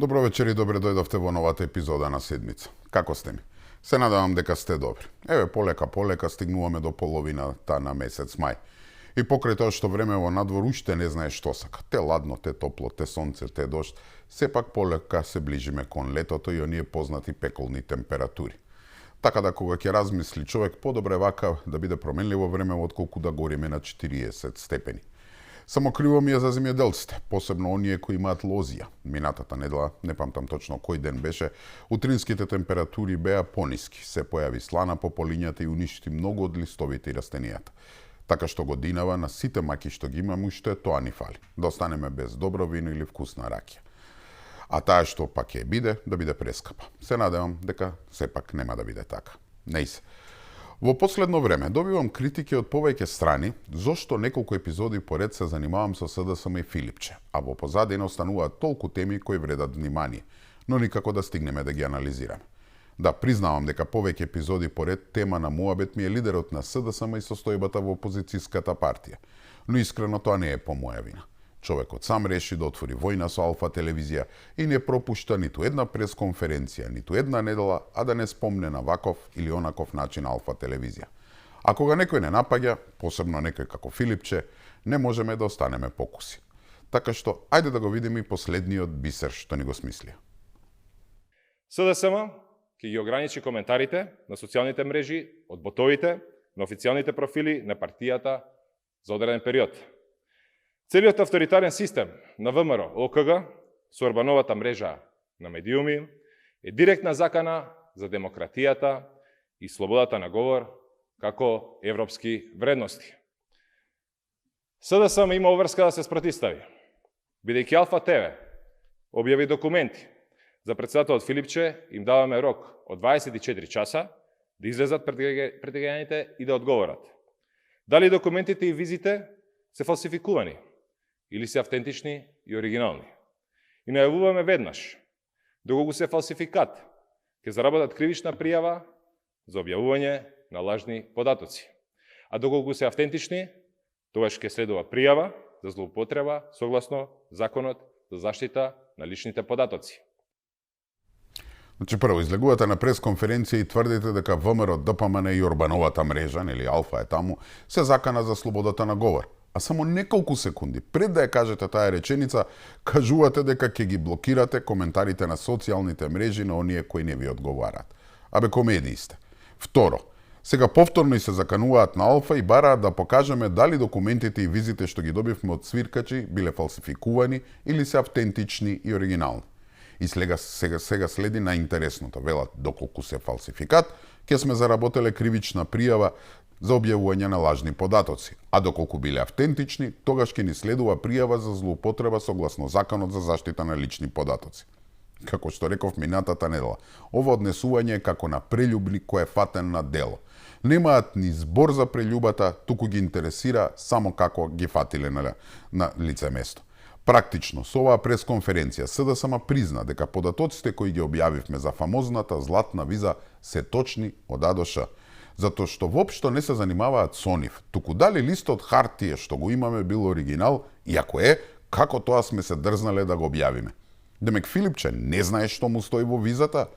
Добро вечер и добре дојдовте во новата епизода на седмица. Како сте ми? Се надевам дека сте добри. Еве, полека стигнуваме до половината на месец мај. И покрај тоа што време во надвор уште не знае што сака. Те ладно, те топло, те сонце, те дожд. Сепак полека се ближиме кон летото и оние познати пеколни температури. Така да кога ќе размисли човек, подобре вака да биде променливо време отколку да гориме на 40 степени. Само криво ми е за земјоделците, посебно оние кои имаат лозија. Минатата недела, не памтам точно кој ден беше, утринските температури беа пониски. Се појави слана по полињата и уништи многу од листовите и растенијата. Така што годинава на сите маки што ги имам уште, тоа ни фали. Да останеме без добро вино или вкусна ракија. А таа што пак ќе биде, да биде прескапа. Се надевам дека сепак нема да биде така. Не се. Во последно време добивам критики од повеќе страни зошто неколку епизоди поред се занимавам со СДСМ и Филипче, а во позадина остануваат толку теми кои вредат внимание, но никако да стигнеме да ги анализираме. Да, признавам дека повеќе епизоди поред тема на муабет ми е лидерот на СДСМ и состојбата во опозицијската партија, но искрено тоа не е по моја вина. Човекот сам реши да отвори војна со Алфа телевизија и не пропушта ниту една пресконференција, ниту една недела, а да не спомне на ваков или онаков начин Алфа телевизија. А кога некој не напаѓа, посебно некој како Филипче, не можеме да останеме покуси. Така што, ајде да го видиме и последниот бисер што ни го смислија. СДСМ ќе ги ограничи коментарите на социјалните мрежи од ботовите на официјалните профили на партијата за одреден период. Целиот авторитарен систем на ВМРО, ОКГ, со Орбановата мрежа на медиуми, е директна закана за демократијата и слободата на говор како европски вредности. СДСМ има обврска да се спротистави, бидејќи Алфа ТВ објави документи за председателот Филипче, им даваме рок од 24 часа да излезат пред граѓаните и да одговорат. Дали документите и визите се фалсификувани или се автентични и оригинални. И најавуваме веднаш, доколку се фалсификат, ќе заработат кривична пријава за објавување на лажни податоци. А доколку се автентични, тогаш ќе следува пријава за злоупотреба согласно Законот за заштита на личните податоци. Значи, прво, излегувате на пресконференција и тврдите дека ВМРО, ДПМН и Орбановата мрежа, нели Алфа е таму, се закана за слободата на говор. А само неколку секунди пред да ја кажете таа реченица, кажувате дека ќе ги блокирате коментарите на социјалните мрежи на оние кои не ви одговараат. Абе, комедии сте. Второ, сега повторно и се закануваат на Алфа и бараат да покажеме дали документите и визите што ги добивме од свиркачи биле фалсификувани или се автентични и оригинални. И сега следи најинтересното. Велат, доколку се фалсификат, ќе сме заработеле кривична пријава за објавување на лажни податоци, а доколку биле автентични, тогаш ќе ни следува пријава за злоупотреба согласно Законот за заштита на лични податоци. Како што реков минатата недела, ова однесување е како на прељубник кој е фатен на дело. Немаат ни збор за прељубата, туку ги интересира само како ги фатиле на лице место. Практично, со оваа пресконференција СДСМ призна дека податоците кои ги објавивме за фамозната златна виза се точни од А до Ш, затоа што воопшто не се занимаваат со нив, туку дали листот хартија што го имаме бил оригинал, и ако е, како тоа сме се дрзнале да го објавиме. Демек Филипче не знае што му стои во визата?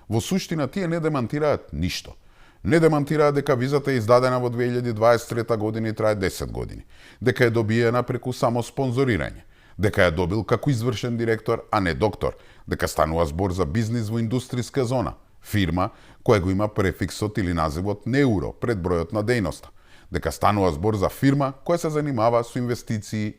Во суштина тие не демантираат ништо. Не демантираат дека визата е издадена во 2023 година и трае 10 години, дека е добиена преку само спонзорирање, дека ја добил како извршен директор, а не доктор, дека станува збор за бизнис во индустријска зона, фирма која го има префиксот или називот неуро пред бројот на дејноста, дека станува збор за фирма која се занимава со инвестиции,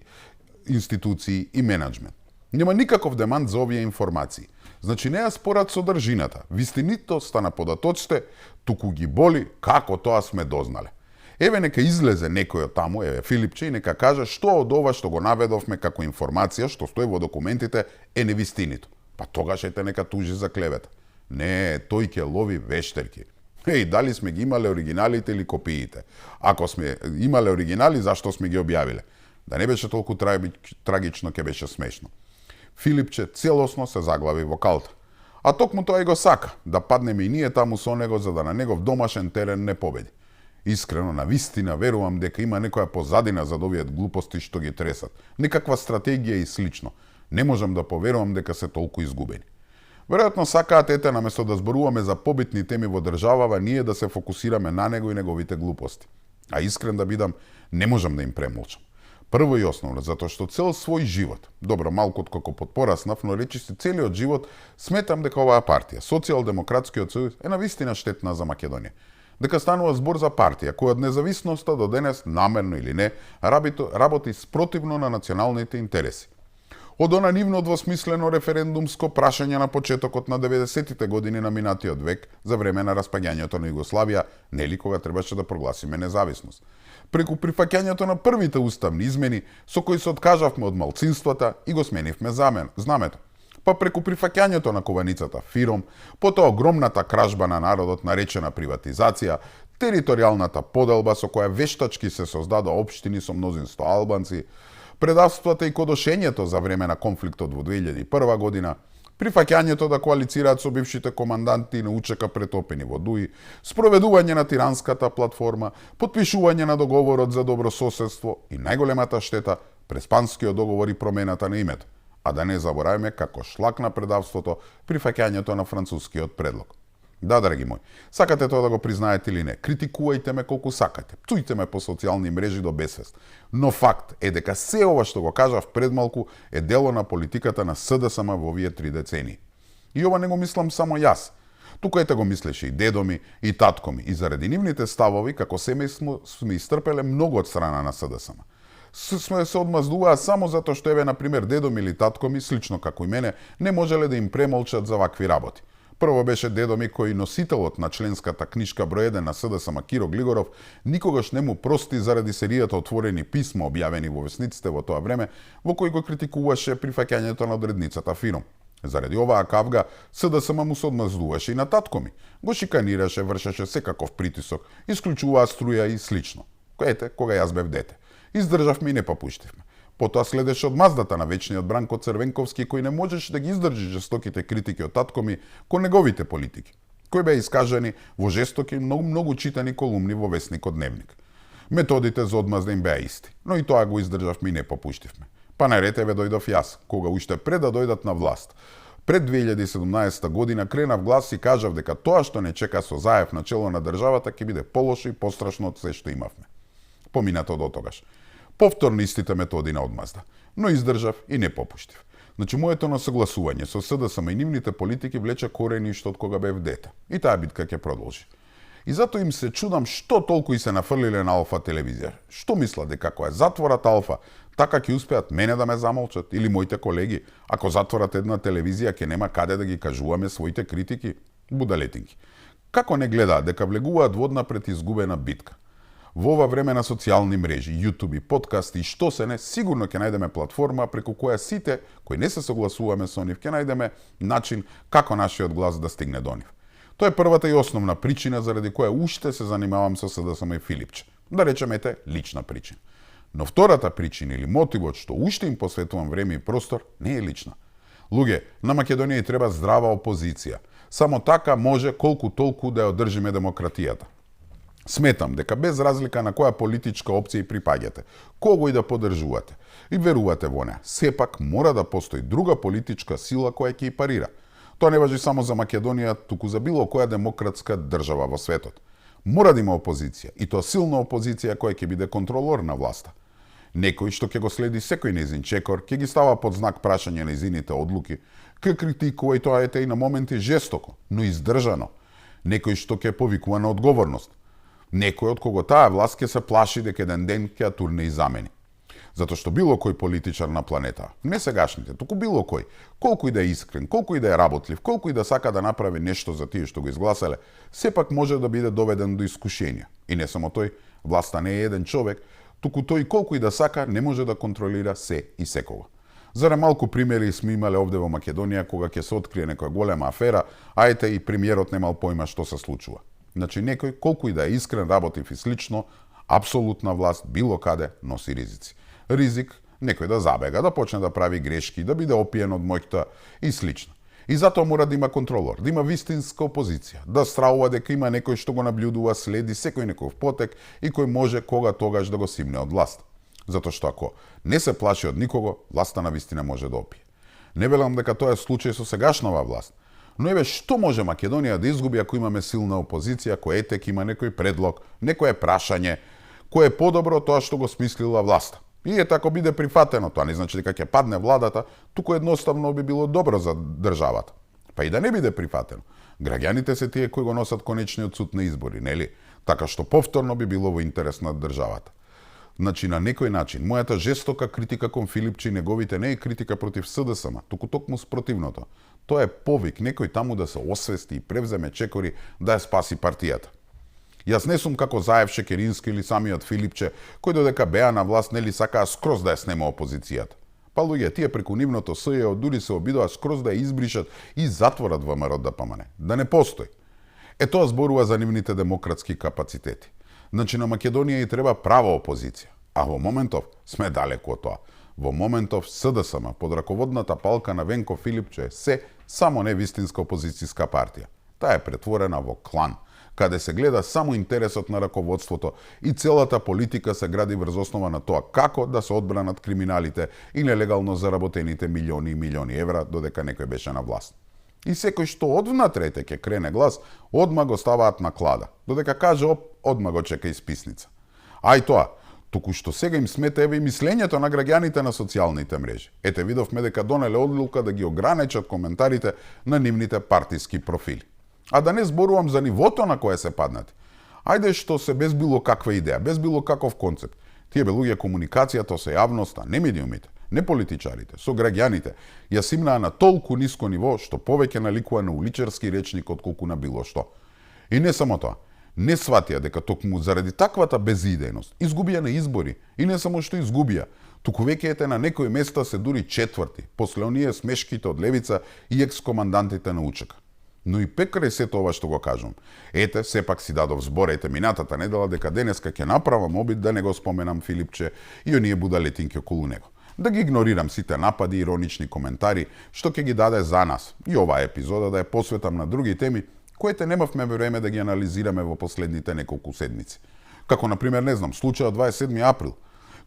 институции и менеджмент. Нема никаков демант за овие информации. Значи не ја спорат содржината, вистинитоста на податоците, туку ги боли како тоа сме дознале. Еве нека излезе некој од таму, еве Филипче, и нека каже што од ова што го наведовме како информација, што стои во документите, е невистинито. Па тогаш ете нека тужи за клевета. Не, тој ќе лови вештерки. Дали сме ги имале оригиналите или копиите? Ако сме имале оригинали, зашто сме ги објавиле? Да не беше толку трагично, ќе беше смешно. Филипче целосно се заглави во калта. А токму тоа и го сака, да паднеме и ние таму со него, за да на негов домашен терен не победи. Искрено, на вистина, верувам дека има некоја позадина за овие глупости што ги тресат. Некаква стратегија и слично. Не можам да поверувам дека се толку изгубени. Веројатно сакаат ете наместо да зборуваме за побитни теми во државава, ние да се фокусираме на него и неговите глупости. А искрен да бидам, не можам да им премолчам. Прво и основно, затоа што цел свој живот, добро малку откако подпораснав, но речиси целиот живот, сметам дека оваа партија, Социјалдемократскиот сојуз, е навистина штетна за Македонија. Дека станува збор за партија, која од независноста до денес, намерно или не, работи спротивно на националните интереси. Од она нивно двосмислено референдумско прашање на почетокот на 90-тите години на минатиот век, за време на распаѓањето на Југославија, нели кога требаше да прогласиме независност. Преку прифаќањето на првите уставни измени, со кои се откажавме од малцинствата и го сменивме знамето. Па преку прифаќањето на кованицата Фиром, потоа огромната кражба на народот наречена приватизација, територијалната поделба со која вештачки се создада општини со мнозинство албанци, предавствата и кодошењето за време на конфликтот во 2001 година, прифаќањето да коалицираат со бившите команданти на УЧК претопени во Дуи, спроведување на тиранската платформа, потпишување на договорот за добрососедство и најголемата штета, Преспанскиот договор и промената на името. А да не забораваме како шлак на предавството прифаќањето на францускиот предлог. Да, драги мои, сакате тоа да го признаете или не, критикувајте ме колку сакате, пцујте ме по социјални мрежи до бесвест. Но факт е дека се ова што го кажав пред малку е дело на политиката на СДСМ во овие 3 децении. И ова не го мислам само јас. Тука ете го мислеше и дедо ми, и татко ми, и заради нивните ставови, како семејство сме истрпеле многу од страна на СДСМ. Сме се одмаздуваа само затоа што еве, например, дедо ми или татко ми, слично како и мене, не можеле да им премолчат за вакви работи. Прво беше дедо ми кој носителот на членската книжка број 1 на СДСМ Киро Глигоров никогаш не му прости заради серијата отворени писма објавени во весниците во тоа време, во кои го критикуваше прифаќањето на одредницата Фиром. Заради оваа кавга СДСМ му се одмаздуваше и на татко ми. Го шиканираше, вршеше секаков притисок, исклучуваа струја и слично. Ете, кога јас бев дете. Издржавме и не попуштивме. Потоа следеше одмаздата на вечниот Бранко Црвенковски, кој не можеше да ги издржи жестоките критики од татко ми кон неговите политики, кои беа искажани во жестоки, многу читани колумни во весникот Дневник. Методите за одмазда им беа исти, но и тоа го издржавме и не попуштивме. Па наред еве дојдов јас, кога уште пред да дојдат на власт. Пред 2017 година кренав глас и кажав дека тоа што не чека со Заев на чело на државата ќе биде полошо и пострашно од се што имавме. Поминато до тогаш. Повторно истите методи на одмазда, но издржав и не попуштив. Значи, моето насогласување со СДСМ и нивните политики влече корени уште од кога бев дете. И таа битка ќе продолжи. И затоа им се чудам што толку и се нафрлиле на Алфа телевизија. Што мислат дека ако ја затворат Алфа, така ќе успеат мене да ме замолчат или моите колеги, ако затворат една телевизија ќе нема каде да ги кажуваме своите критики? Будалетинки. Како не гледаат дека влегуваат во одна пред изгубена битка? Во ова време на социјални мрежи, YouTube, подкасти и што се не, сигурно ќе најдеме платформа преку која сите кои не се согласуваме со нив ќе најдеме начин како нашиот глас да стигне до нив. Тоа е првата и основна причина заради која уште се занимавам со СДСМ и Филипче. Да речемете лична причина. Но втората причина или мотивот што уште им посветувам време и простор не е лична. Луѓе, на Македонија и треба здрава опозиција. Само така може колку толку да ја одржиме демократијата. Сметам дека без разлика на која политичка опција и припаѓате, кого и да поддржувате и верувате во неа, сепак мора да постои друга политичка сила која ќе ја парира. Тоа не важи само за Македонија, туку за било која демократска држава во светот. Мора да има опозиција, и тоа силна опозиција која ќе биде контролор на власта. Некој што ќе го следи секој нејзин чекор, ќе ги става под знак прашање нејзините одлуки, ќе критикува и тоа ете и на моменти жестоко, но издржано. Некој што ќе повикува на одговорност. Некој од кого таа власт ќе се плаши дека еден ден ќе ја турне и замени. Затоа што било кој политичар на планета, не сегашните, туку било кој, колку и да е искрен, колку и да е работлив, колку и да сака да направи нешто за тие што го изгласале, сепак може да биде доведен до искушенија. И не само тој, власта не е еден човек, туку тој колку и да сака не може да контролира се и секого. Зарем малку примери сме имале овде во Македонија кога ќе се открие некоја голема афера, а ете и премиерот немал појма што се случува. Значи некој колку и да е искрен, работив и слично, апсолутна власт било каде носи ризици. Ризик некој да забега, да почне да прави грешки, да биде опиен од моќта и слично. И затоа мора да има контролор, да има вистинска опозиција, да стравува дека има некој што го наблюдува, следи секој некој потек и кој може кога тогаш да го симне од власт. Затоа што ако не се плаши од никого, власта на вистина може да опие. Не велам дека тоа е случај со сегашнава власт. Но еве што може Македонија да изгуби ако имаме силна опозиција која етек има некој предлог, некое прашање, кое е подобро тоа што го смислила власта. И ако биде прифатено, тоа не значи дека ќе падне владата, туку едноставно би било добро за државата. Па и да не биде прифатено. Граѓаните се тие кои го носат конечниот суд на избори, нели? Така што повторно би било во интерес на државата. Значи, на некој начин, мојата жестока критика кон Филипче и неговите не е критика против СДСМ, туку токму спротивното. Тоа е повик некој таму да се освести и превземе чекори да ја спаси партијата. Јас не сум како Заев, Шекерински или самиот Филипче, кои додека беа на власт нели сакаа скроз да ја снема опозицијата. Па луѓе, тие преку нивното СЈО дури се обидоа скроз да ја избришат и затворат ВМРО ДПМН, да не постои. Тоа зборува за нивните демократски капацитети. Значи на Македонија и треба права опозиција, а во моментов сме далеку од тоа. Во моментов СДСМ под раководната палка на Венко Филипче се само не вистинска опозицијска партија. Таа е претворена во клан, каде се гледа само интересот на раководството и целата политика се гради врз основа на тоа како да се одбранат криминалите и нелегално заработените милиони и милиони евра додека некој беше на власт. И секој што одвнатре ќе крене глас, одма го ставаат на клада. Додека каже оп, одма го чека исписница. А и тоа, туку што сега им смета еве и мислењето на граѓаните на социјалните мрежи. Видовме дека донеле одлука да ги ограничат коментарите на нивните партиски профили. А да не зборувам за нивото на кое се паднати. Ајде што се без било каква идеја, без било каков концепт. Тие бе луѓе комуникацијата со јавноста, не медиумите, не политичарите, со граѓаните, ја симнаа на толку ниско ниво што повеќе наликува на уличарски речник отколку на било што. И не само тоа, не сватија дека токму заради таквата безидејност изгубија на избори и не само што изгубија, туку веќе ете на некои места се дури четврти, после оние смешките од левица и екс-командантите на УЧК. Но и пекрај сето ова што го кажам. Сепак си дадов збор, минатата недела дека денеска ќе направам обид да не го споменам Филипче и оние будалетинки околу него. Да ги игнорирам сите напади и иронични коментари што ќе ги даде за нас и оваа епизода да ја посветам на други теми кои немавме време да ги анализираме во последните неколку седмици. Како например, не знам, случајот 27 април,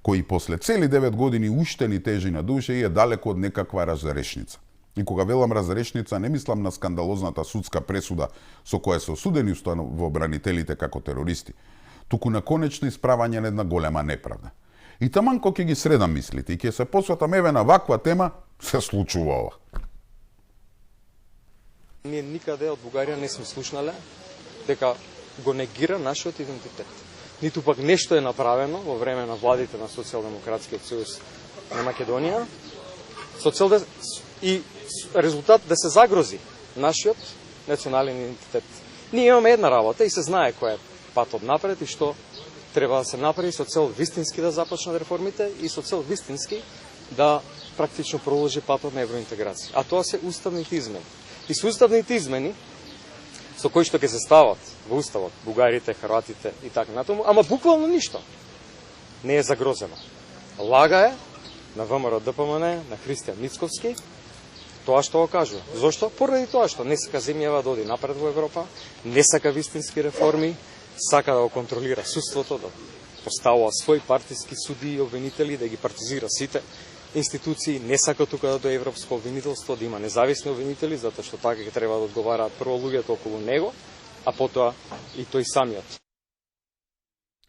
кој после цели 9 години уште ни тежи на душа и е далеко од некаква разрешница. И кога велам разрешница, не мислам на скандалозната судска пресуда со која се осудени установобранителите како терористи, туку на конечно исправање на една голема неправда. И таман кога ќе ги средам мислите и ќе се посветам еве на ваква тема, се случува ова. Ние никаде од Бугарија не сме слушнале дека го негира нашиот идентитет. Ниту пак нешто е направено во време на владите на Социјалдемократскиот сојуз на Македонија со цел и резултат да се загрози нашиот национален идентитет. Ние имаме една работа и се знае кој е патот напред и што треба да се направи со цел вистински да започнат реформите и со цел вистински да практично продолжи патот на евроинтеграција. А тоа се уставните измени. И со уставните измени со кои што ќе се стават во уставот бугарите, хрватите и така натаму, ама буквално ништо не е загрозено. Лага е на ВМРО ДПМН, на Христијан Мицковски, тоа што го кажува. Зошто? Поради тоа што не сака земјава да оди напред во Европа, не сака вистински реформи, сака да го контролира судството, да поставува своји партиски суди и обвинители, да ги партизира сите институции, не сака тука да дое европско обвинителство, да има независни обвинители, затоа што така ќе треба да одговараат прво луѓето околу него, а потоа и тој самиот.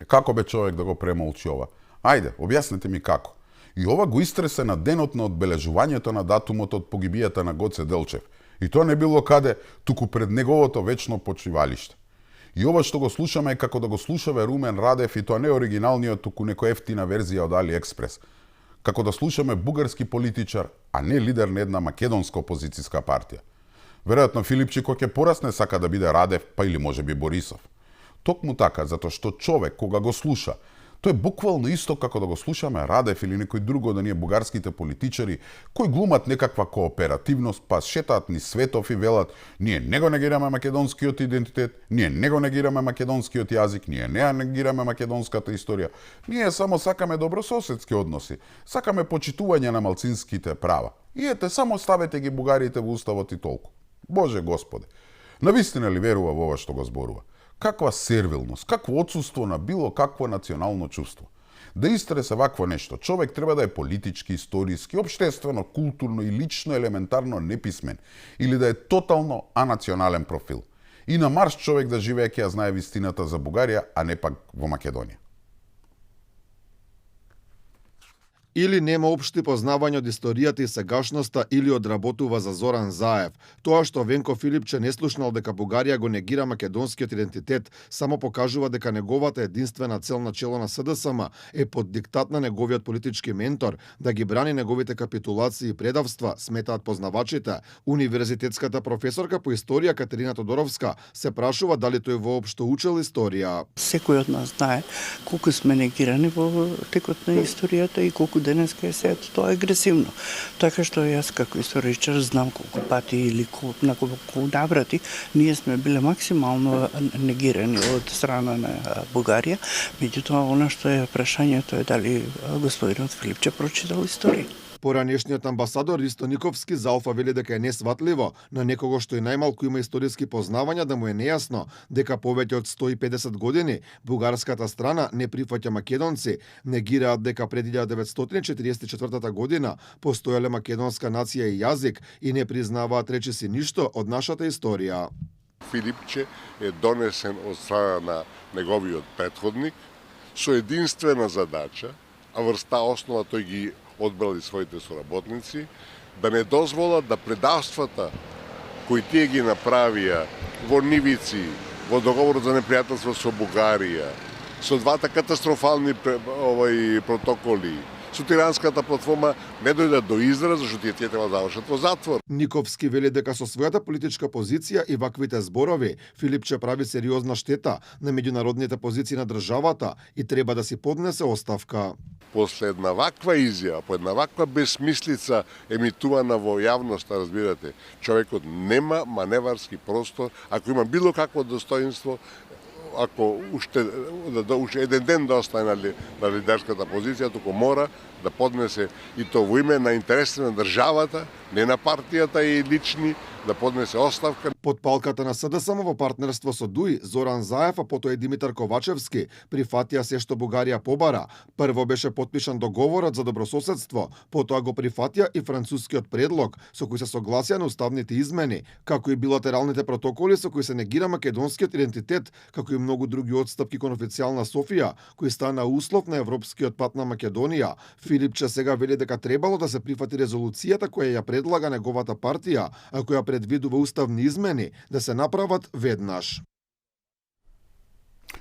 Како бе човек да го премолчи ова? Ајде, објаснете ми како. И ова го истресе на денот на одбележувањето на датумот од погибијата на Гоце Делчев. И тоа не било каде, туку пред неговото вечно почивалиште. И ова што го слушаме е како да го слушаме Румен Радев и тоа не оригиналниот, туку некој ефтина верзија од AliExpress. Како да слушаме бугарски политичар, а не лидер на една македонска опозицијска партија. Веројатно Филипче кој ќе порасне сака да биде Радев, па или можеби Борисов. Токму така, затоа што човек кога го слуша, тој е буквално исто како да го слушаме Радев или некој друг од оние бугарските политичари кои глумат некаква кооперативност, па шетаат ни светов и велат: ние не го негираме македонскиот идентитет, ние не го негираме македонскиот јазик, ние не негираме македонската историја, ние само сакаме добрососедски односи, сакаме почитување на малцинските права. И ете, само ставете ги бугарите во уставот и толку. Боже Господе, навистина ли верува во ова што го зборува? Каква сервилност, какво отсуство на било какво национално чувство. Да истресе вакво нешто, човек треба да е политички, историски, општествено, културно и лично елементарно неписмен или да е тотално анационален профил. И на Марс човек да живее ќе ја знае вистината за Бугарија, а не пак во Македонија. Или нема општи познавања од историјата и сегашноста или одработува за Зоран Заев. Тоа што Венко Филипче не слушнал дека Бугарија го негира македонскиот идентитет, само покажува дека неговата единствена цел на чело на СДСМ е под диктат на неговиот политички ментор да ги брани неговите капитулации и предавства, сметаат познавачите. Универзитетската професорка по историја Катерина Тодоровска се прашува дали тој воопшто учел историја. Секој од нас знае колку сме негирани во текот на историјата и колку денеска е сеат тоа агресивно. Така што јас како историчар знам колку пати или на колку наврати ние сме биле максимално негирани од страна на Бугарија. Меѓутоа, она што е прашањето е дали господинот Филипче прочитал историја. Поранешниот амбасадор Ристо Никовски за Алфа вели дека е несватливо на некого што и најмалку има историски познавања да му е нејасно дека повеќе од 150 години бугарската страна не прифаќа македонци, негираат дека пред 1944 година постоеле македонска нација и јазик и не признаваат речиси ништо од нашата историја. Филипче е донесен од страна на неговиот претходник со единствена задача, а врз таа основа тој ги одбрали своите соработници, да не дозволат да предавствата кои тие ги направија во нивици, во договорот за непријателство со Бугарија, со двата катастрофални протоколи, со тиранската платформа не дојдат до израз, зашто тие треба да завршат во затвор. Никовски вели дека со својата политичка позиција и ваквите зборови Филипче прави сериозна штета на меѓународните позиции на државата и треба да си поднесе оставка. После една ваква изјава, по една ваква безсмислица емитувана во јавноста, разбирате, човекот нема маневарски простор, ако има било какво достоинство, ако уште еден ден да остане на лидерската позиција, туку мора да поднесе и то во име на интересите на државата, не на партијата и лични, да поднесе оставка. Под палката на СДСМ во партнерство со ДУИ, Зоран Заев, а потоа и Димитар Ковачевски прифатија се што Бугарија побара. Прво беше потпишан договорот за добрососедство, потоа го прифатија и францускиот предлог со кој се согласија на уставните измени, како и билатералните протоколи со кои се негира македонскиот идентитет, како и многу други отстапки кон официјална Софија, кои стана услов на европскиот пат на Македонија. Филипче сега вели дека требало да се прифати резолуцијата која ја предлага неговата партија, а која предвидува уставни измени да се направат веднаш.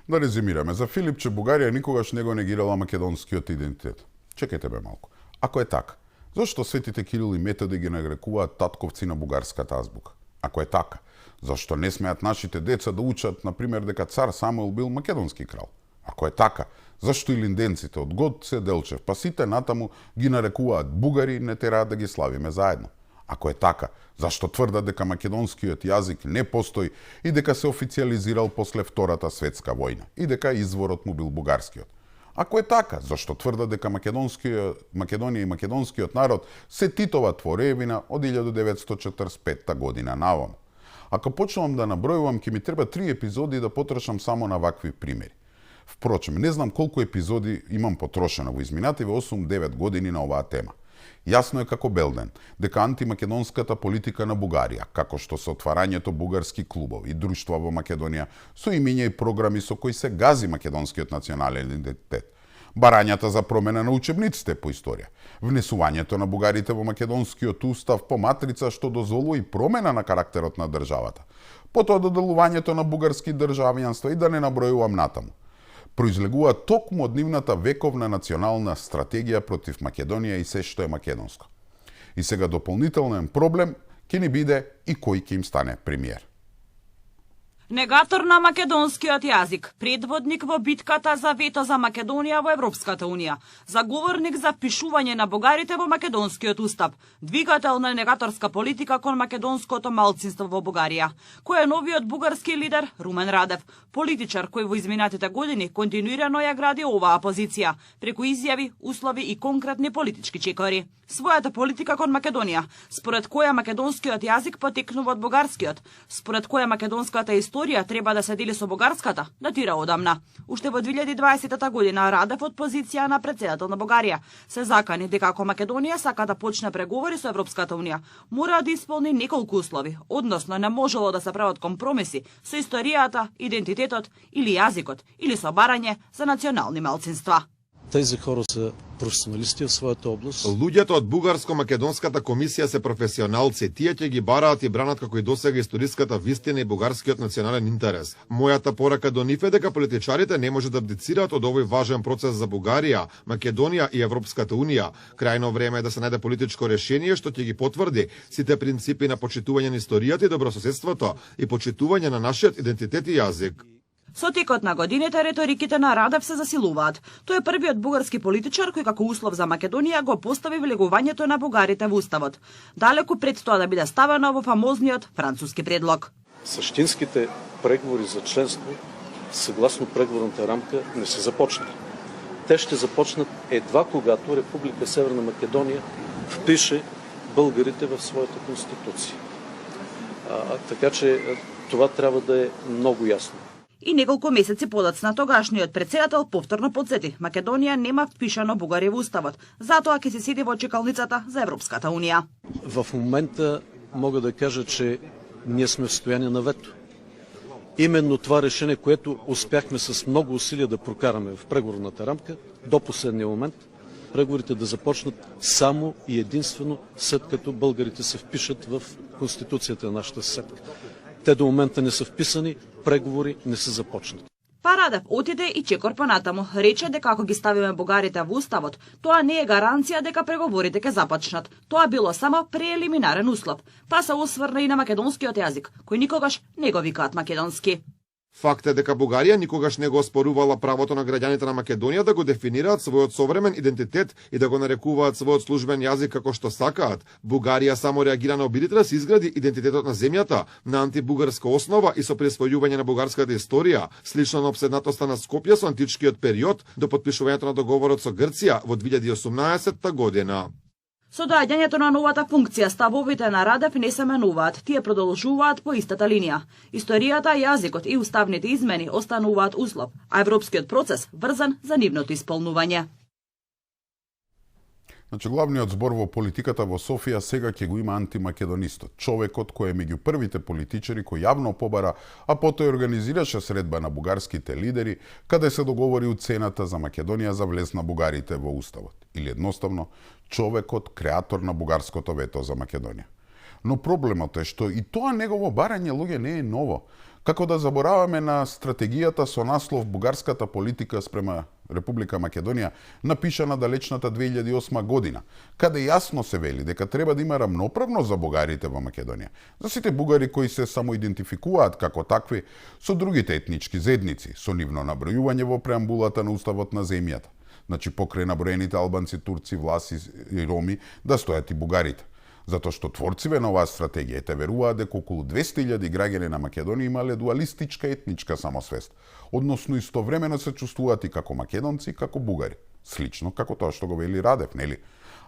Да резимираме, за Филипче Бугарија никогаш не го негирала македонскиот идентитет. Чекајте бе малку. Ако е така, зашто светите Кирил и Методи ги нарекуваат татковци на бугарската азбука? Ако е така, зашто не смеат нашите деца да учат, например, дека цар Самуил бил македонски крал? Ако е така, зашто и линденците од Гоце Делчев, па сите натаму ги нарекуваат бугари, не тераат да ги славиме заедно? Ако е така, зашто тврдат дека македонскиот јазик не постои и дека се официализирал после Втората светска војна и дека изворот му бил бугарскиот? Ако е така, зашто тврдат дека Македонија и македонскиот народ се Титова творевина од 1945 година наваму? Ако почнувам да набројувам, ќе ми треба 3 епизоди да потрошам само на вакви примери. Впрочем, не знам колку епизоди имам потрошено во изминативе 8-9 години на оваа тема. Јасно е како белден дека антимакедонската политика на Бугарија, како што со отварањето бугарски клубови и друштва во Македонија со имиња и програми со кои се гази македонскиот национален идентитет, барањата за промена на учебниците по историја, внесувањето на бугарите во македонскиот устав по матрица што дозволува и промена на карактерот на државата, потоа доделувањето на бугарски државјанства и да не набројувам натаму, произлегува токму од нивната вековна национална стратегија против Македонија и се што е македонско. И сега дополнителен проблем ќе ни биде и кој ќе им стане премиер. Негатор на македонскиот јазик, предводник во битката за вето за Македонија во Европската Унија, заговорник за пишување на бугарите во македонскиот устав, двигател на негаторска политика кон македонското малцинство во Бугарија. Кој е новиот бугарски лидер? Румен Радев, политичар кој во изминатите години континуирано ја гради оваа позиција, преку изјави, услови и конкретни политички чекори. Својата политика кон Македонија, според која македонскиот јазик потекнува од бугарскиот, според која македонската историја историја треба да се дели со бугарската, датира одамна. Уште во 2020 година Радев од позиција на претседател на Бугарија се закани дека ако Македонија сака да почне преговори со Европската унија, мора да исполни неколку услови, односно не можело да се прават компромиси со историјата, идентитетот или јазикот, или со барање за национални малцинства. Тези хора се професионалисти в својата област. Луѓето од Бугарско-македонската комисија се професионалци. Тие ќе ги бараат и бранат како и досега историската вистина и бугарскиот национален интерес. Мојата порака до нив е дека политичарите не може да абдицираат од овој важен процес за Бугарија, Македонија и Европската унија. Крајно време е да се најде политичко решение што ќе ги потврди сите принципи на почитување на историјата и добрососедството и почитување на нашиот идентитет и јазик. Со текот на годините реториките на Радев се засилуваат. Тој е првиот бугарски политичар кој како услов за Македонија го постави влегувањето на бугарите во уставот, далеку пред тоа да биде ставено во фамозниот француски предлог. Суштинските преговори за членство, согласно преговорната рамка, не се започнали. Те ще започнат едва когато Република Северна Македонија впише българите в својата конституција. Така че това трябва да е много ясно. И неколку месеци подоцна тогашниот претседател повторно подсети, Македонија нема впишано бугари во уставот, затоа ќе се седи во чекалницата за Европската унија. В момента мога да кажа, че ние сме в состояние на вето. Именно това решение, което успяхме с много усилия да прокараме в преговорната рамка, до последния момент, преговорите да започнат само и единствено след като българите се впишат в Конституцията на нашата съседка. Те до момента не са вписани, преговори не са започнати. Па Радев отиде и чекор понатаму. Рече дека ако ги ставиме бугарите во уставот, тоа не е гаранција дека преговорите ќе започнат. Тоа било само преелиминарен услов. Па се осврна и на македонскиот јазик, кој никогаш не го викаат македонски. Факт е дека Бугарија никогаш не го оспорувала правото на граѓаните на Македонија да го дефинираат својот современ идентитет и да го нарекуваат својот службен јазик како што сакаат. Бугарија само реагира на обидите да се изгради идентитетот на земјата на антибугарска основа и со присвојување на бугарската историја, слично на обседнатоста на Скопје со античкиот период до потпишувањето на договорот со Грција во 2018 година. Со доаѓањето на новата функција, ставовите на Радев не се менуваат, тие продолжуваат по истата линија. Историјата, јазикот и уставните измени остануваат услов, а европскиот процес врзан за нивното исполнување. Значи, главниот збор во политиката во Софија сега ќе го има антимакедонистот, човекот кој е меѓу првите политичари кој јавно побара, а потоа организираше средба на бугарските лидери, каде се договори уцената за Македонија за влез на бугарите во уставот. Или едноставно, човекот креатор на бугарското вето за Македонија. Но проблемот е што и тоа негово барање луѓе не е ново. Како да забораваме на стратегијата со наслов Бугарската политика спрема Република Македонија, напишана далечната 2008 година, каде јасно се вели дека треба да има рамноправност за бугарите во Македонија, за сите бугари кои се самоидентификуваат како такви со другите етнички заедници, со нивно набројување во преамбулата на уставот на земјата. Значи, покрај наброените албанци, турци, власи и роми, да стојат и бугарите. Затоа што творциве на оваа стратегија те веруваат дека околу 200.000 граѓани на Македонија имале дуалистичка етничка самосвест, односно истовремено се чувствуваат и како македонци и како бугари, слично како тоа што го вели Радев, нели?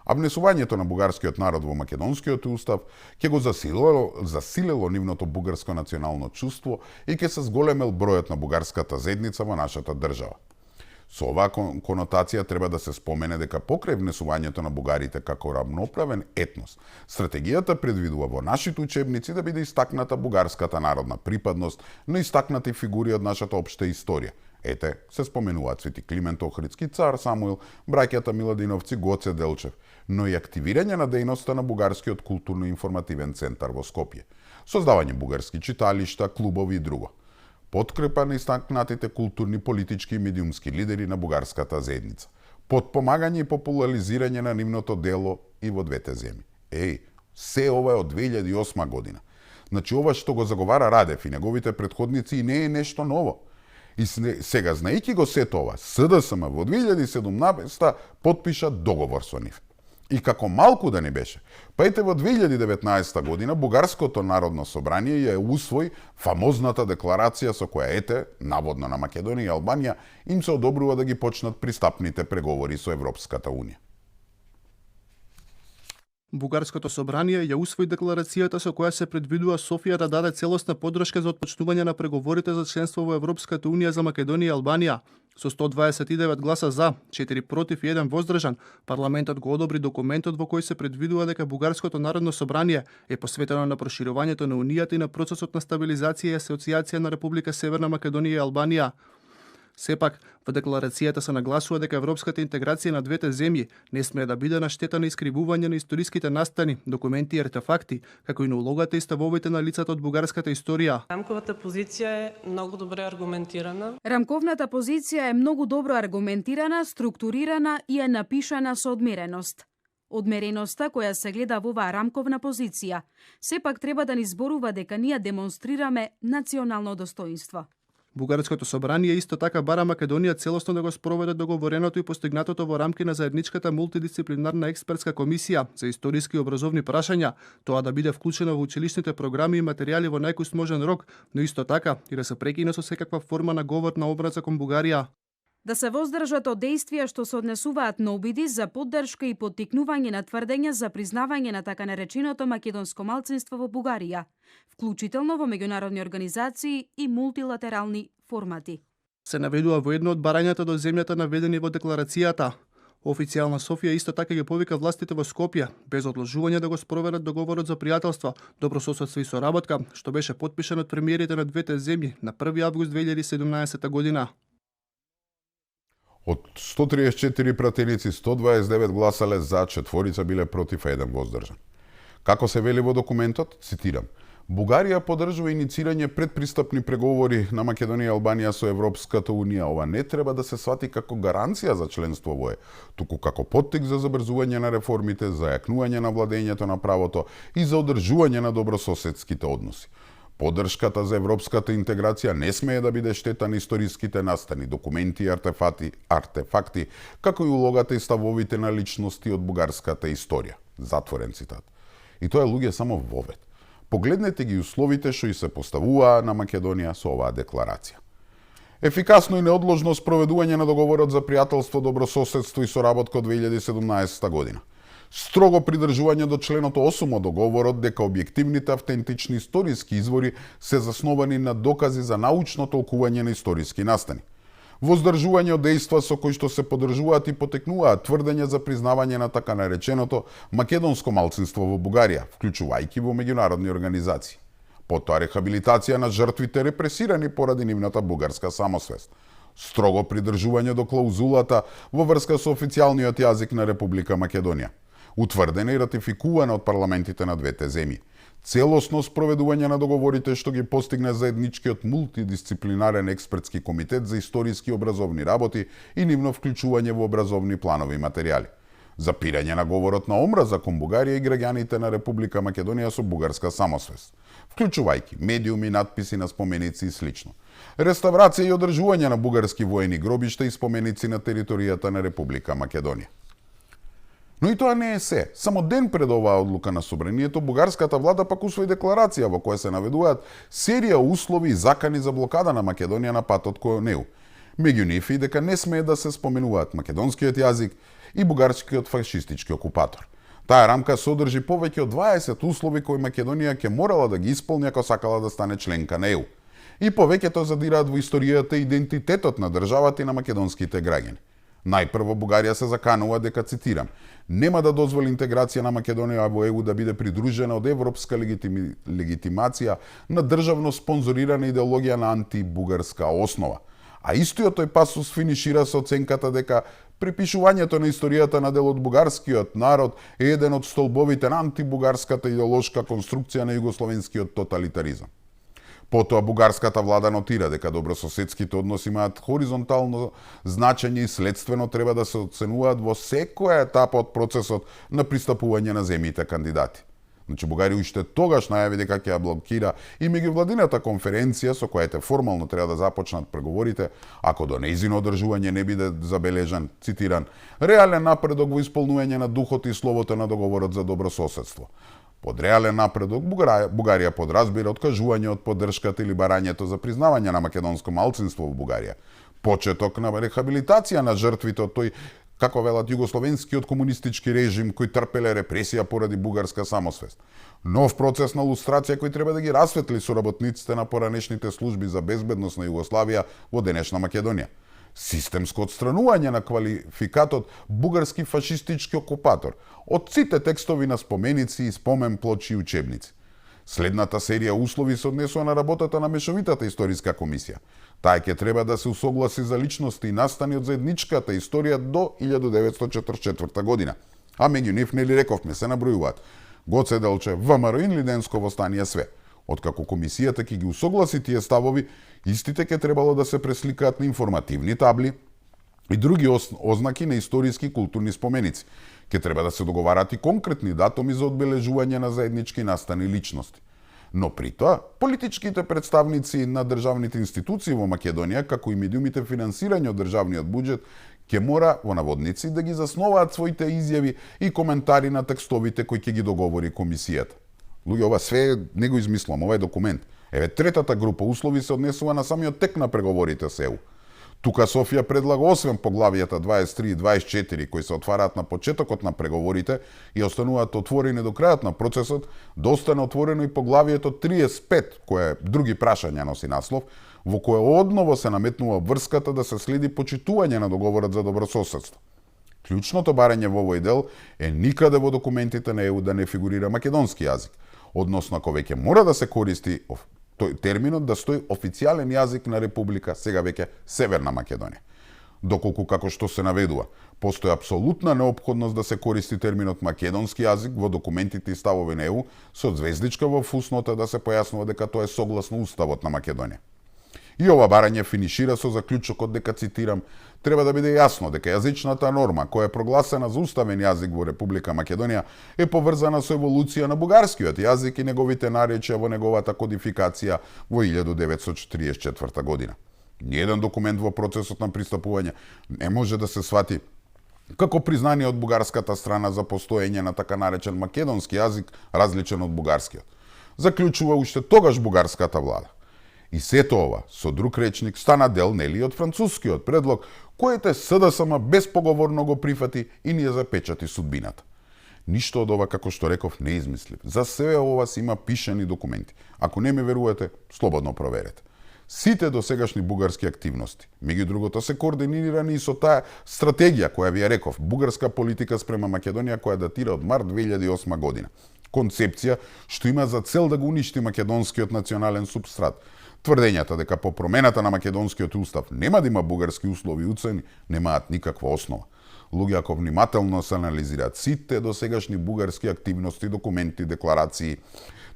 А внесувањето на бугарскиот народ во македонскиот устав ќе го засилело нивното бугарско национално чувство и ќе се зголемел бројот на бугарската заедница во нашата држава. Со оваа конотација треба да се спомене дека покрај внесувањето на бугарите како рамноправен етнос, стратегијата предвидува во нашите учебници да биде истакната бугарската народна припадност на истакнати фигури од нашата општа историја. Ете, се споменуваат Свети Климент Охридски, Цар Самуил, браќата Миладиновци, Гоце Делчев, но и активирање на дејноста на бугарскиот културно-информативен центар во Скопје, создавање бугарски читалишта, клубови и друго. Подкрепа на истакнатите културни, политички и медиумски лидери на бугарската заедница. Подпомагање и популаризирање на нивното дело и во двете земји. Се ова е од 2008 година. Значи, ова што го заговара Радев и неговите предходници не е нешто ново. И сега, знаејќи го сето ова, СДСМ во 2017 потпиша договор со нив. И како малку да не беше, па ете во 2019 година Бугарското народно собрание ја усвои фамозната декларација со која ете, наводно на Македонија и Албанија, им се одобрува да ги почнат пристапните преговори со Европската унија. Бугарското собрание ја усвои декларацијата со која се предвидува Софија да даде целосна поддршка за отпочнување на преговорите за членство во Европската унија за Македонија и Албанија. Со 129 гласа за, 4 против и 1 воздржан, парламентот го одобри документот во кој се предвидува дека Бугарското народно собрание е посветено на проширувањето на унијата и на процесот на стабилизација и асоциација на Република Северна Македонија и Албанија. Сепак, во декларацијата се нагласува дека европската интеграција на двете земји не смее да биде на штета на искривување на историските настани, документи и артефакти, како и на улогата и ставовите на лицата од бугарската историја. Рамковата позиција е многу добре аргументирана. Рамковната позиција е многу добро аргументирана, структурирана и е напишана со одмереност. Одмереноста која се гледа во оваа рамковна позиција, сепак треба да ни зборува дека ние демонстрираме национално достоинство. Бугарското собрание исто така бара Македонија целосно да го спроведе договореното и постигнатото во рамки на заедничката мултидисциплинарна експертска комисија за историски и образовни прашања, тоа да биде вклучено во училишните програми и материјали во најкус можен рок, но исто така и да се прекине со секаква форма на говор на обраца кон Бугарија. Да се воздржат од действија што се однесуваат на обиди за поддршка и поттикнување на тврдења за признавање на така нареченото македонско малцинство во Бугарија, вклучително во меѓународни организации и мултилатерални формати. Се наведува во едно од барањата до земјата наведени во декларацијата. Официјална Софија исто така ги повика властите во Скопје, без одложување да го спроведат договорот за пријателство, добрососедство и соработка, што беше потпишан од премиерите на двете земји на 1 август 2017 година. Од 134 пратеници, 129 гласале за, 4 биле против, 1 воздржан. Како се вели во документот, цитирам, Бугарија поддржува иницирање предпристапни преговори на Македонија и Албанија со Европската унија. Ова не треба да се свати како гаранција за членство во ЕE, туку како поттик за забрзување на реформите, за јакнување на владењето на правото и за одржување на добрососедските односи. Поддршката за европската интеграција не смее да биде штета на историските настани, документи и артефакти, како и улогата и ставовите на личности од бугарската историја. Затворен цитат. И тоа е луѓе само вовед. Погледнете ги условите што и се поставуваа на Македонија со оваа декларација. Ефикасно и неодложно спроведување на договорот за пријателство, добрососедство и соработка од 2017 година. Строго придржување до членот 8 од договорот дека објективните автентични историски извори се засновани на докази за научно толкување на историски настани. Воздржување од дејства со кои што се поддржуваат и потекнуваат тврдења за признавање на така нареченото македонско малцинство во Бугарија, вклучувајќи во меѓународни организации. Потоа рехабилитација на жртвите репресирани поради нивната бугарска самосвест. Строго придржување до клаузулата во врска со официјалниот јазик на Република Македонија, утврдена и ратификувана од парламентите на двете земји. Целосно спроведување на договорите што ги постигне заедничкиот мултидисциплинарен експертски комитет за историски и образовни работи и нивно вклучување во образовни планови материјали. Запирање на говорот на омраза кон Бугарија и граѓаните на Република Македонија со бугарска самосвест, вклучувајќи медиуми, надписи на споменици и слично. Реставрација и одржување на бугарски воени гробишта и споменици на територијата на Република Македонија. Но и тоа не е се. Само ден пред оваа одлука на собранието, бугарската влада пак усвои декларација во која се наведуваат серија услови и закани за блокада на Македонија на патот кон неу. Меѓу нив и дека не смее да се споменуваат македонскиот јазик и бугарскиот фашистички окупатор. Таа рамка содржи повеќе од 20 услови кои Македонија ќе морала да ги исполни ако сакала да стане членка на ЕУ. И повеќето задираат во историјата и идентитетот на државата и на македонските граѓани. Најпрво Бугарија се заканува дека, цитирам, нема да дозволи интеграција на Македонија во ЕУ да биде придружена од европска легитимација на државно спонзорирана идеологија на антибугарска основа. А истиот тој пасус финишира со оценката дека препишувањето на историјата на дел од бугарскиот народ е еден од столбовите на антибугарската идеолошка конструкција на југословенскиот тоталитаризам. Потоа бугарската влада нотира дека добрососедските односи имаат хоризонтално значење и следствено треба да се оценуваат во секоја етапа од процесот на пристапување на земјите кандидати. Значи Бугарија уште тогаш најави дека ќе ја блокира и меѓувладината конференција со која формално треба да започнат преговорите, ако до нејзино одржување не биде забележан, цитиран, реален напредок во исполнување на духот и словото на договорот за добрососедство. Под реален напредок Бугарија подразбира откажување од поддршката или барањето за признавање на македонско малцинство во Бугарија, почеток на рехабилитација на жртвите од тој како велат југословенскиот комунистички режим кој трпеле репресија поради бугарска самосвест. Нов процес на лустрација кој треба да ги расветли соработниците на поранешните служби за безбедност на Југославија во денешна Македонија. Системско отстранување на квалификатот бугарски фашистички окупатор од сите текстови на споменици и спомен плочи и учебници. Следната серија услови се однесува на работата на мешовитата историска комисија. Таа ќе треба да се усогласи за личности и настани од заедничката историја до 1944 година. А меѓу нив, нели рековме, се набројуваат Гоце Делчев, ВМРО и Лиденско востание све. Откако комисијата ќе ги усогласи тие ставови, истите ќе требало да се пресликаат на информативни табли и други ознаки на историски и културни споменици. Ќе треба да се договарат и конкретни датуми за одбележување на заеднички настани личности. Но при тоа, политичките представници на државните институции во Македонија, како и медиумите финансирање од државниот буџет, ќе мора, во наводници, да ги засноваат своите изјави и коментари на текстовите кои ќе ги договори комисијата. Луѓе, ова све не го измислам, ова е документ. Еве, третата група услови се однесува на самиот тек на преговорите со ЕУ. Тука Софија предлага освен поглавијата 23 и 24 кои се отвараат на почетокот на преговорите и остануваат отворени до крајот на процесот, да остане отворено и поглавието 35, кое други прашања носи наслов, во кое одново се наметнува врската да се следи почитување на договорот за добрососедство. Клучното барање во овој дел е никаде во документите на ЕУ да не фигурира македонски јазик, односно ако веќе мора да се користи тој терминот да стои официјален јазик на Република, сега веќе Северна Македонија. Доколку, како што се наведува, постои апсолутна неопходност да се користи терминот македонски јазик во документите и ставови на ЕУ, со звездичка во фуснота да се појаснува дека тоа е согласно Уставот на Македонија. И ова барање финишира со заклучокот дека, цитирам, треба да биде јасно дека јазичната норма, која е прогласена за уставен јазик во Република Македонија, е поврзана со еволуција на бугарскиот јазик и неговите наречја во неговата кодификација во 1944 година. Ниеден документ во процесот на пристапување не може да се свати како признание од бугарската страна за постоење на така наречен македонски јазик, различен од бугарскиот. Заклучува уште тогаш бугарската влада. И сето ова, со друг речник, стана дел нели од францускиот предлог, којете СДСМ безпоговорно го прифати и ни ја запечати судбината. Ништо од ова, како што реков, не измислив. За себе ова си има пишани документи. Ако не ми верувате, слободно проверете. Сите досегашни бугарски активности, меѓу другото, се координирани и со таа стратегија која ви ја реков, бугарска политика спрема Македонија, која датира од март 2008 година. Концепција што има за цел да го уништи македонскиот национален субстрат. Тврдењата дека по промената на македонскиот устав нема да има бугарски услови и уцени, немаат никаква основа. Луѓе, ако внимателно се анализираат сите досегашни бугарски активности, документи, декларации,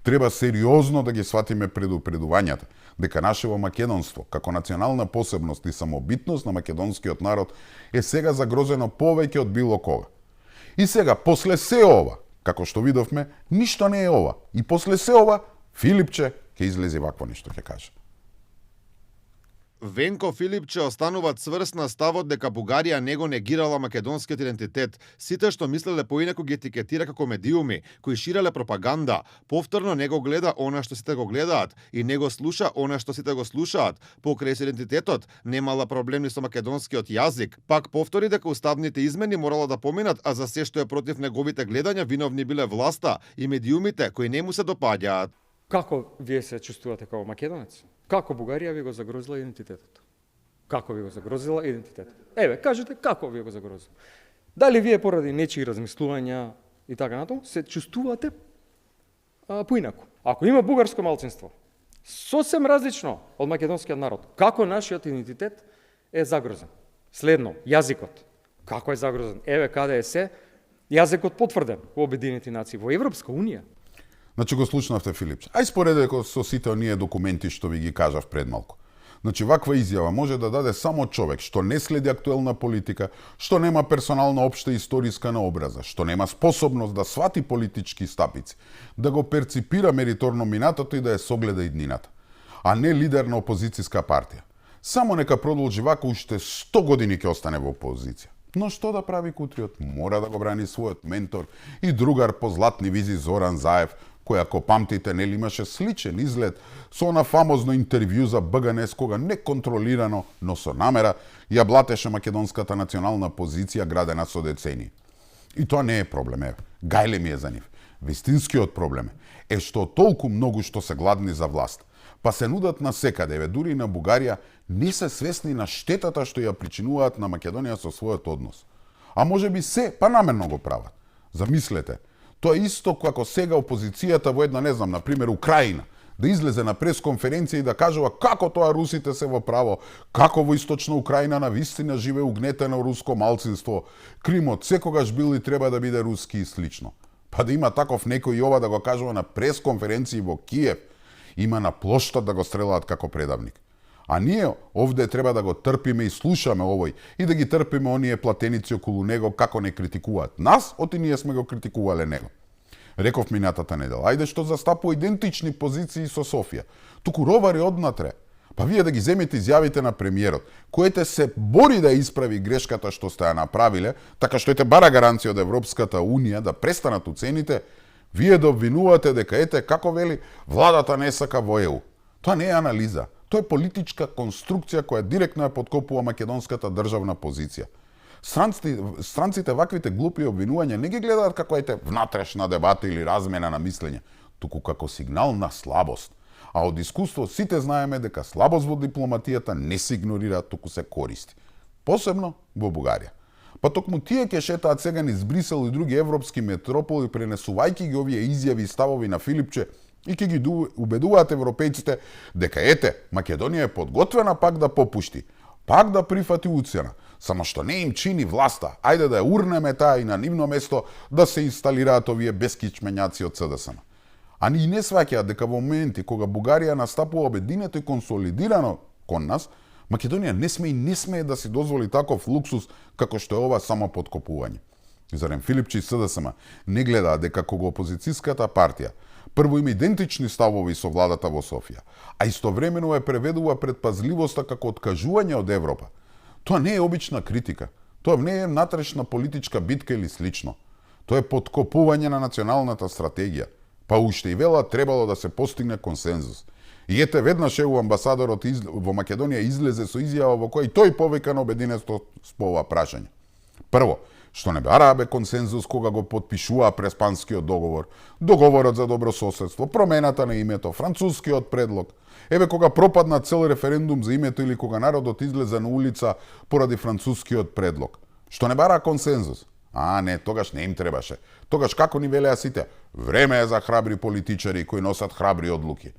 треба сериозно да ги сватиме предупредувањата дека нашево македонство, како национална посебност и самобитност на македонскиот народ, е сега загрозено повеќе од било кога. И сега, после се ова, како што видовме, ништо не е ова. И после се ова, Филипче ќе излезе вакво нешто ќе каже. Венко Филипче останува цврст на ставот дека Бугарија не го негирала македонскиот идентитет. Сите што мислеле поинаку ги етикетира како медиуми, кои ширеле пропаганда, повторно не го гледа она што сите го гледаат и не го слуша она што сите го слушаат. Покрај со идентитетот немала проблеми со македонскиот јазик, пак повтори дека уставните измени морала да поминат, а за се што е против неговите гледања виновни биле власта и медиумите кои не му се допаѓаат. Како вие се чувствувате како македонец? Како Бугарија ви го загрозила идентитетот? Како ви го загрозила идентитетот? Еве, кажете како ви го загрозила. Дали вие поради нечии размислувања и така натаму се чувствувате поинаку? Ако има бугарско малцинство, сосем различно од македонскиот народ, како нашиот идентитет е загрозен? Следно, јазикот. Како е загрозен? Еве каде е се јазикот потврден во Обединените нации, во Европска унија. Значи го слушнавте, Филипче. Ај споредете со сите оние документи што ви ги кажав пред малку. Значи ваква изјава може да даде само човек што не следи актуелна политика, што нема персонална општа историска наобраза, што нема способност да свати политички стапици, да го перципира мериторно минатото и да ја согледа иднината, а не лидер на опозицијска партија. Само нека продолжи вака уште 100 години ќе остане во опозиција. Но што да прави кутриот? Мора да го брани својот ментор и другар по златни визи Зоран Заев, кој, ако памтите, нели имаше сличен изглед со она фамозно интервју за БГНС, кога неконтролирано, но со намера, ја блатеше македонската национална позиција градена со децении. И тоа не е проблем, гајле ми е за нив. Вистинскиот проблем е што толку многу што се гладни за власт, па се нудат на секаде, дури и на Бугарија, не се свесни на штетата што ја причинуваат на Македонија со својот однос. А може би се, па намерно го прават. Замислете, тоа е исто како сега опозицијата во една, не знам, на пример Украина, да излезе на пресконференција и да кажува како тоа русите се во право, како во источна Украина на вистина живее угнетено руско малцинство, Кримот секогаш бил и треба да биде руски и слично. Па да има таков некој и ова да го кажува на пресконференција во Киев, има на плоштад да го стрелаат како предавник. А ние овде треба да го трпиме и слушаме овој и да ги трпиме оние платеници околу него како не критикуваат нас, оти ние сме го критикувале него. Реков минатата недела, ајде што застапува идентични позиции со Софија. Туку ровари однатре. Па вие да ги земете изјавите на премиерот, којте се бори да исправи грешката што сте ја направиле, така што ете бара гаранција од Европската Унија да престанат уцените, вие да обвинувате дека ете, како вели, владата не сака во ЕУ. Тоа не е анализа, тоа е политичка конструкција која директно ја подкопува македонската државна позиција. Странците ваквите глупи обвинувања не ги гледаат како ете внатрешна дебата или размена на мислење, туку како сигнал на слабост. А од искуство сите знаеме дека слабост во дипломатијата не се игнорира, туку се користи. Посебно во Бугарија. Па токму тие ќе шетаат сега низ Брисел и други европски метрополи, пренесувајќи ги овие изјави и ставови на Филипче и ќе ги убедуваат европејците дека ете, Македонија е подготвена пак да попушти, пак да прифати уцена, само што не им чини власта. Ајде да ја урнеме таа и на нивно место да се инсталираат овие бескичмењаци од СДСМ. А ни не сваќаат дека во моменти кога Бугарија настапува обединето и консолидирано кон нас, Македонија не смее да си дозволи таков луксус како што е ова само подкопување. Зарем Филипче и СДСМ не гледаат дека кога опозицијската партија прво има идентични ставови со владата во Софија, а истовремено е преведува предпазливоста како откажување од Европа. Тоа не е обична критика. Тоа не е натрешна политичка битка или слично. Тоа е подкопување на националната стратегија. Па уште и вела требало да се постигне консензус. И ете веднаш ЕУ амбасадорот во Македонија излезе со изјава во која и тој повика на обединето по ова прашање. Прво, што не бараа консензус кога го потпишуваа Преспанскиот договор, договорот за добрососедство, промената на името, францускиот предлог, кога пропадна цел референдум за името или кога народот излезе на улица поради францускиот предлог. Што не бараа консензус? Не, тогаш не им требаше. Тогаш како ни велеа сите? Време е за храбри политичари кои носат храбри одлуки.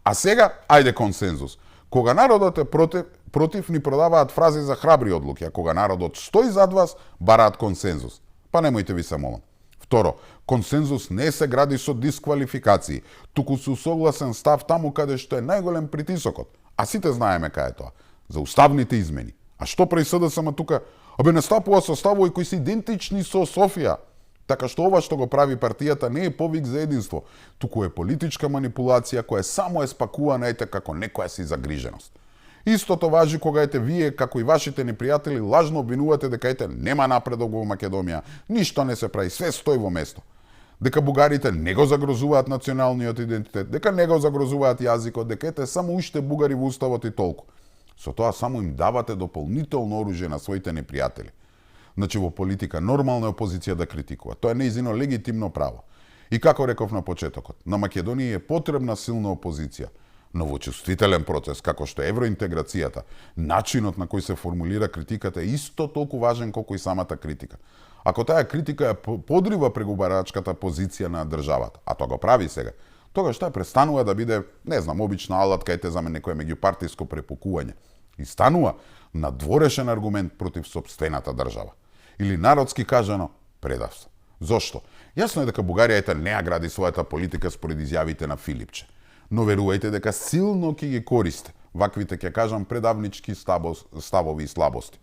А сега, ајде консензус. Кога народот е против, ни продаваат фрази за храбри одлуки, а кога народот стои зад вас, бараат консензус. Па немојте ви се молам. Второ, консензус не се гради со дисквалификации, туку со согласен став таму каде што е најголем притисокот. А сите знаеме кај е тоа. За уставните измени. А што прави СДСМ тука? Настапува со ставови кои се идентични со Софија. Така што ова што го прави партијата не е повик за единство, туку е политичка манипулација која само е спакувана како некоја си загриженост. Истото важи кога вие, како и вашите непријатели, лажно обвинувате дека нема напредок во Македонија, ништо не се прави, све стои во место. Дека бугарите не го загрозуваат националниот идентитет, дека не го загрозуваат јазикот, дека само уште бугари во уставот и толку. Со тоа само им давате дополнително оружје на своите непријатели. Значи во политика нормална е опозиција да критикува. Тоа е нејзино легитимно право. И како реков на почетокот, на Македонија е потребна силна опозиција. Но во чувствителен процес, како што е евроинтеграцијата, начинот на кој се формулира критиката е исто толку важен колку и самата критика. Ако таа критика ја подрива преговарачката позиција на државата, а тоа го прави сега, тогаш таа престанува да биде, обична алатка за некое меѓупартиско препукување и станува надворешен аргумент против сопствената држава. Или народски кажано, предавство. Зошто? Јасно е дека Бугарија не ја гради својата политика според изјавите на Филипче, но верувајте дека силно ќе ги користи ваквите, ќе кажам, предавнички ставови и слабости.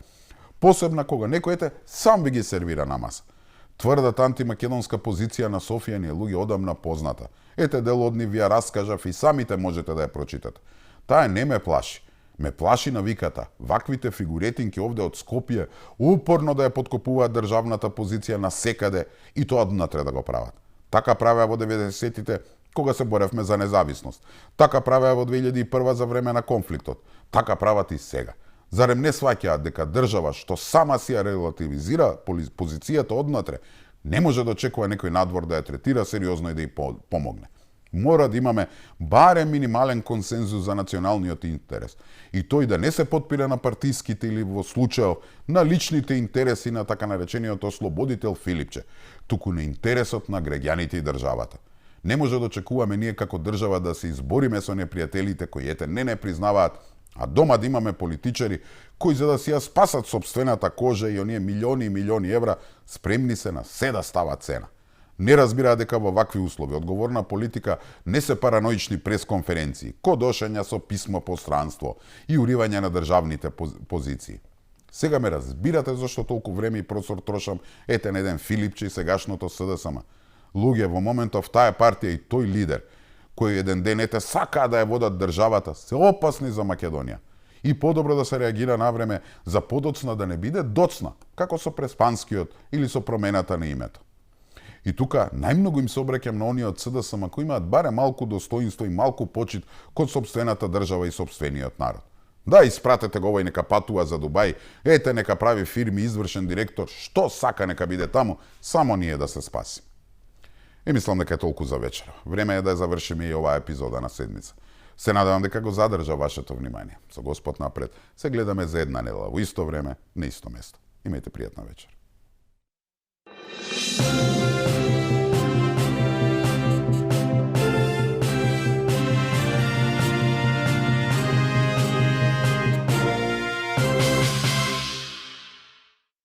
Посебно кога некој сам ви ги сервира на маса. Тврдата антимакедонска позиција на Софија ни е луѓе одамна позната. Дел од нив ја раскажав и самите можете да ја прочитате. Таа не ме плаши. Ме плаши навиката. Ваквите фигуретинки овде од Скопје упорно да ја подкопуваат државната позиција на секаде и тоа однатре да го прават. Така правеа во 90-тите кога се боревме за независност. Така правеа во 2001 за време на конфликтот. Така прават и сега. Зарем не сваќаат дека држава што сама си ја релативизира позицијата однатре, не може да очекува некој надвор да ја третира сериозно и да ја помогне. Мора да имаме барем минимален консензус за националниот интерес. И тој да не се подпира на партиските или во случајов на личните интереси на така наречениот ослободител Филипче, туку на интересот на граѓаните и државата. Не може да очекуваме ние како држава да се избориме со непријателите кои не признаваат, а дома да имаме политичари кои за да си ја спасат собствената кожа и оние милиони и милиони евра спремни се на се да стават цена. Не разбираат дека во вакви услови одговорна политика не се параноични пресконференции, кодошења со писмо по странство и уривање на државните позиции. Сега ме разбирате зашто толку време и просор трошам етен еден Филипче и сегашното СДСМ. Луѓе во моментов таа партија и тој лидер, кој еден ден сакаа да ја водат државата, се опасни за Македонија. И подобро да се реагира навреме за подоцна да не биде доцна, како со Преспанскиот или со промената на името. И тука најмногу им се обраќам на оние од СДСМ кои имаат баре малку достоинство и малку почит кон сопствената држава и сопствениот народ. Да, испратете го овој нека патува за Дубај, нека прави фирми извршен директор, што сака нека биде таму, само ние да се спасим. И мислам дека е толку за вечер. Време е да ја завршиме и оваа епизода на седмица. Се надевам дека го задржа вашето внимание. Со Господ напред, се гледаме за една недела во исто време, на исто место. Имајте пријатна вечер.